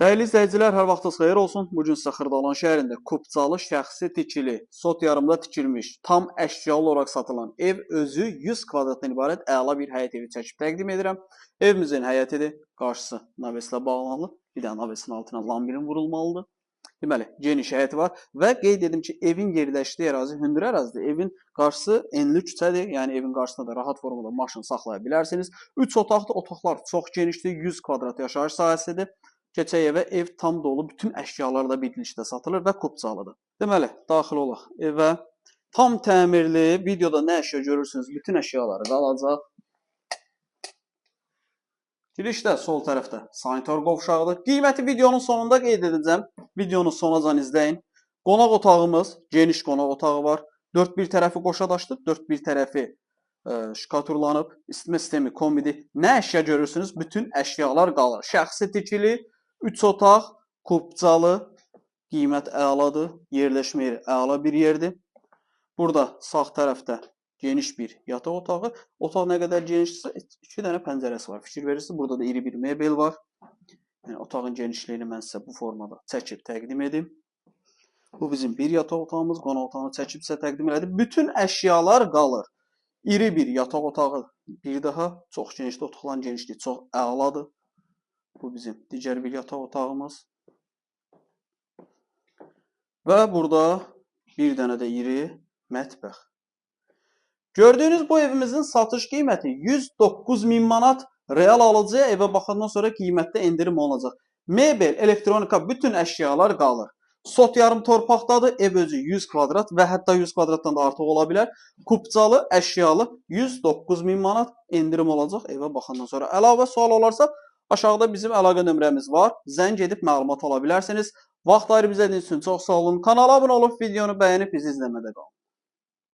Dəyərli izləyicilər, hər vaxtınız xeyir olsun. Bu gün sizə Xırdalan şəhərində kupçalı, şəxsi tikili, sot yarımda tikilmiş, tam əşyalı olaraq satılan ev özü 100 kvadratdan ibarət əla bir həyət evi çəkib təqdim edirəm. Evimizin həyətidir, qarşısı naveslə bağlanılıb, bir də navesin altına lambirin vurulmalıdır. Deməli, geniş həyəti var və qeyd edim ki, evin yerləşdiyi ərazi hündür ərazidir. Evin qarşısı enli küçədir, yəni evin qarşısında da rahat formada maşın saxlaya bilərsiniz. 3 otaqdır, otaqlar çox genişdir, 100 kvadrat yaşayış sahəsidir. Keçək evə, ev tam dolu, bütün əşyalarla birlikdə satılır və kupçalıdır. Deməli, daxil olaq evə. Tam təmirli, videoda nə əşya görürsünüz, bütün əşyaları qalacaq. Girişdə sol tərəfdə sanitar qovşağıdır. Qiyməti videonun sonunda qeyd edəcəm. Videonun sonacan izləyin. Qonaq otağımız, geniş qonaq otağı var. Dörd bir tərəfi qoşadaşdır, dörd bir tərəfi şkaturlanıb. İsitmə sistemi kombidir. Nə əşya görürsünüz, bütün əşyalar qalır. Şəxsi tikili, 3 otaq, kupçalı, qiymət əladır, yerləşmə yeri əla bir yerdir. Burada sağ tərəfdə geniş bir yataq otağı. Otaq nə qədər genişdirsə, 2 dənə pəncərəsi var. Fikir verirsiniz, burada da iri bir mebel var. Yəni, otağın genişliyini mən sizə bu formada çəkib təqdim edim. Bu bizim bir yataq otağımız, qonaq otağını çəkib sizə təqdim elədim. Bütün əşyalar qalır. İri bir yataq otağı bir daha, çox genişdir, otaqların genişliyi çox əladır. Bu bizim digər bir yataq otağımız. Və burada bir dənə də iri mətbəx. Gördüyünüz bu evimizin satış qiyməti 109 min manat. Real alıcıya evə baxandan sonra qiymətdə endirim olacaq. Mebel, elektronika, bütün əşyalar qalır. Sot yarım torpaqdadır, ev özü 100 kvadrat və hətta 100 kvadratdan da artıq ola bilər. Kupçalı, əşyalı 109 min manat endirim olacaq evə baxandan sonra. Əlavə sual olarsa aşağıda bizim əlaqə nömrəmiz var. Zəng edib məlumat ala bilərsiniz. Vaxt ayırıb izlədiyiniz üçün çox sağ olun. Kanala abunə olub, videonu bəyənib bizi izləmədə qalın.